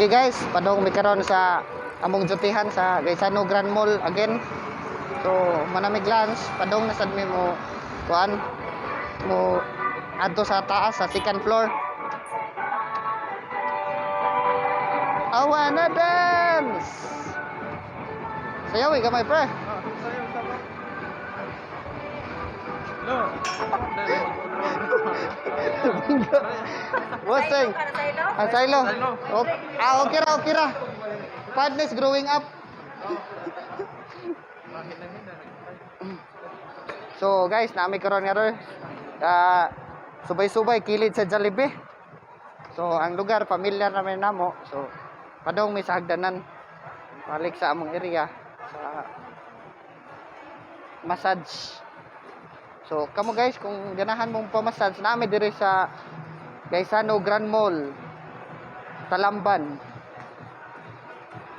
Okay guys, padong mi karon sa among dutihan sa Gaisano Grand Mall again. So, manamig lunch, padong na sad mi mo kuan mo adto sa taas sa second floor. I wanna dance. Sayaw eh, gamay pre. Ah, sayo sa ba? No. Bossing. Ah, Silo. Okay. Ah, okay ra, okay ra. Partners growing up. So guys, nami karon nga ron. Ah, subay-subay kilid sa Jollibee. So ang lugar familiar namin namo. So padong mi sa hagdanan. Balik sa among area sa massage. So kamo guys, kung ganahan mong pamassage, nami diri sa Gaisano Grand Mall, Talamban.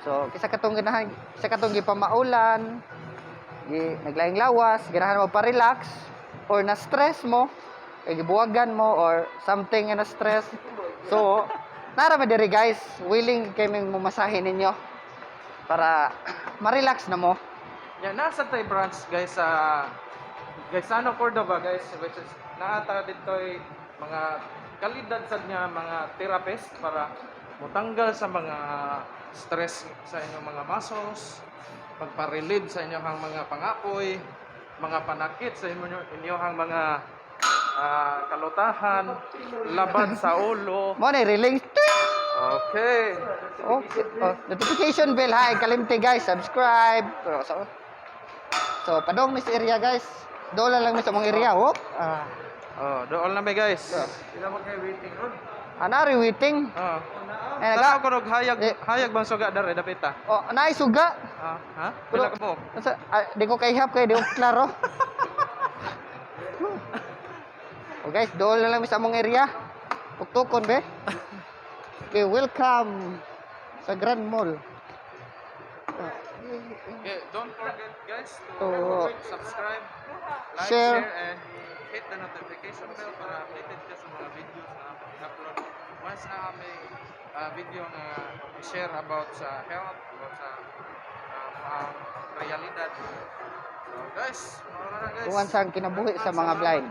So kisa katong ganahan, kisa katong gipamaulan, gi naglaing lawas, ganahan mo pa-relax or na stress mo, kay gibuwagan mo or something nga na stress. So, nara ba diri guys, willing kay ming mumasahe ninyo para ma-relax na mo. Yeah, nasa tay branch guys sa Gaisano Cordova guys, which is naata dito'y mga kalidad sad nga mga therapist para motanggal sa mga stress sa inyong mga muscles, pagpa-relieve sa inyong mga pangapoy, mga panakit sa inyong mga kalutahan, laban sa ulo. Mo na relink. Okay. Okay. Oh, notification bell ha, kalimti guys, subscribe. Pero so padong mi sa area guys. Dola lang mi sa mong area. Whoop. Ah. Oh, dool na may guys. Sila mo kay waiting room. Anari waiting. Oh. Eh, Tanaw ko og hayag, Eh. hayag bang suga dere dapita? Oh, naay suga. Ah, ha? Pila ka buok? Unsa, ah, di ko kaihap kay di ko klaro. Oh guys, dool na lang mi sa among area. Tuktukon be. Okay, welcome sa Grand Mall. Okay, don't forget guys to subscribe, like, Share. share, and hit the notification bell para updated ka sa mga videos na upload. Once na may video nga i-share about sa health, about sa mga realidad. So guys, mao na guys. Kung ang kinabuhi sa mga blind.